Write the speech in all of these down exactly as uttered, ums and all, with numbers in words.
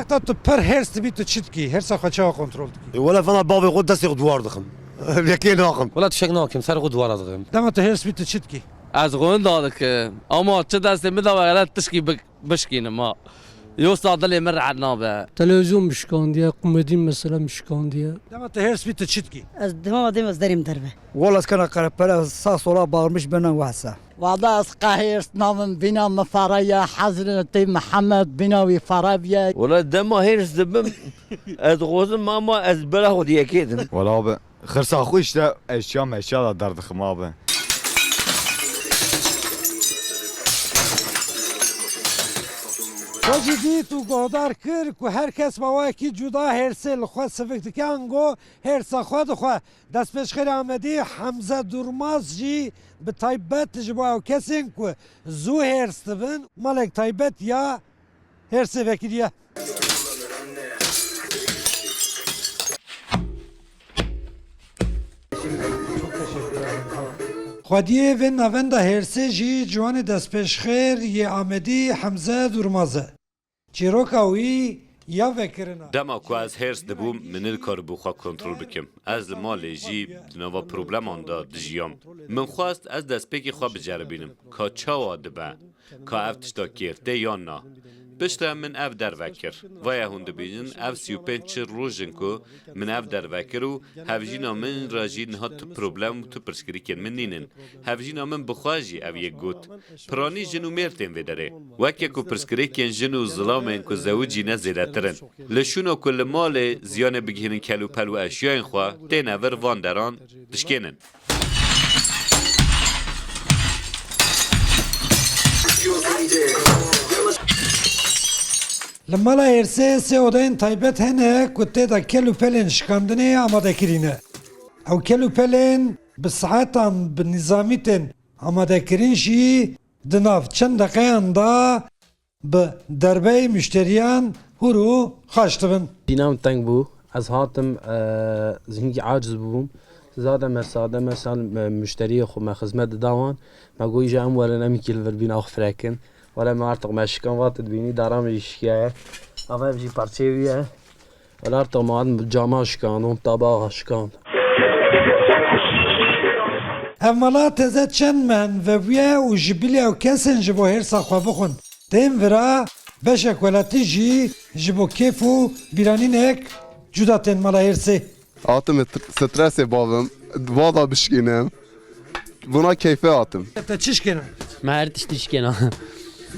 Ta tu pir hêrs dibî, tu çi dikî? Hêrsa xwe çawa kontrol dikî? E, wele fena bavê xwe destê xwe duwar dixim. Yekê naxim. Wela tiştek nakim, ser xwe duwara dixim. Dema tu hêrs bî, tu çi dikî? Ez xwenda dikim. Ama çi destê min de were tişkî bi-, bişkînim ha. Yosa dilê min rehet nabe. Televîzyon min şikandiye, komedî mesela min şikandiye. Dema tu hêrs bî, tu çi dikî? Ez dema dêm ez derêm derve. Wala ez kena qerepere, sa sola bağırmış benden wahsa. Valla ez qehêrs nabim, bîna min fare ye, Hezretî Mihemed bîna wî fare biye. Wala dema hêrs dibim, ez dixwazim ama ez bela xwe diyekê dim. Wala abi, xirsa xwe işte eşya meşya da derdixim abi. Xwe jî dît û guhdar kir ku her kes mawayekî cuda hêrsê li xwe sivik dike, ango hêrsa xwe dixwe. Destpêşxêrê Amedî Hemze Durmaz jî bi taybet ji bo ew kesên ku zû hêrs dibin, malek taybet ya hêrsê vekiriye. Xwediyê vê navenda hêrsê jî ciwanê destpêşxêr yê Amedî Hemze Durmaz e. Çîroka wî ya vekirina. Dema ku ez hêrs dibûm, min nikaribû xwe kontrol bikim. Ez li malê jî di nava probleman de dijiyam. Min xwest ez destpêkê xwe biceribînim, ka çawa dibe, ka ev tişta kêr tê yan na. Piştre min ev derve kir. Vaya hûn dibînin, ev sî û pênc çi roj in ku min ev derve kir û hevjîna min re jî niha tu problem û tu pirsgirêkên min nînin. Hevjîna min bi xwe jî ev yek got. Piranî jin û mêr tên vê derê. Weke ku pirsgirêkên jin û zilamên ku zewicîne zêdetir in. Li şûna ku li malê ziyanê bigihînin kel û pel û eşyayên xwe, têne vir van deran dişkênin. Li mala hêrsê sê odeyên taybet hene ku tê de kel û pelên şikandinê amade kirîne. Ew kel û pelên bi saetan bi nîzamî tên amadekirin jî di nav çend deqeyan de bi derbeyê muşteriyan hûr û xaş dibin. Sîna min teng bû. Ez hatim, e, hingî aciz bûbûm. Zade me sade me sal, e, muşteriyê xwe me xizmet dida wan. Me got, îja em werin, em îkî li vir bîna xwe firekin. Were me artık me şikan, va tu dibînî dara min jî şikiyaye. Ava ev jî parçeyê wî ye. Wela artık me hat cama şikand, hûn tabaxa şikand. Ev mala teze çend meh vebûye û ji bilî ew kesên ji bo hêrsa xwe bixwin tên vira, beşek welatî jî ji bo kêf û bîranînek cuda tên mala hêrsê. Hatim stresê bavim, vada bişkînim. Buna keyfe hatim. Te çi şkêna? Me her tiştî şkêna.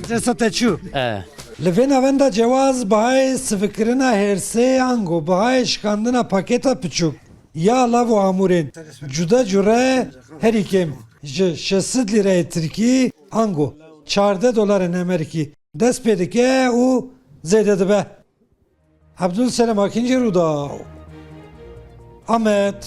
Stresa te çû? E. Li vê navenda cewaz bihayê sivikirina hêrsê ango bihayê şikandina pakêta piçûk ya lav û amûrên cuda cure herî kêm ji şeş sed lîreyê tirkî ango çardeh dolarên amerîkî dest pê dike û zêde dibe. Abdul Selam Akinci, Rûdaw, Amed.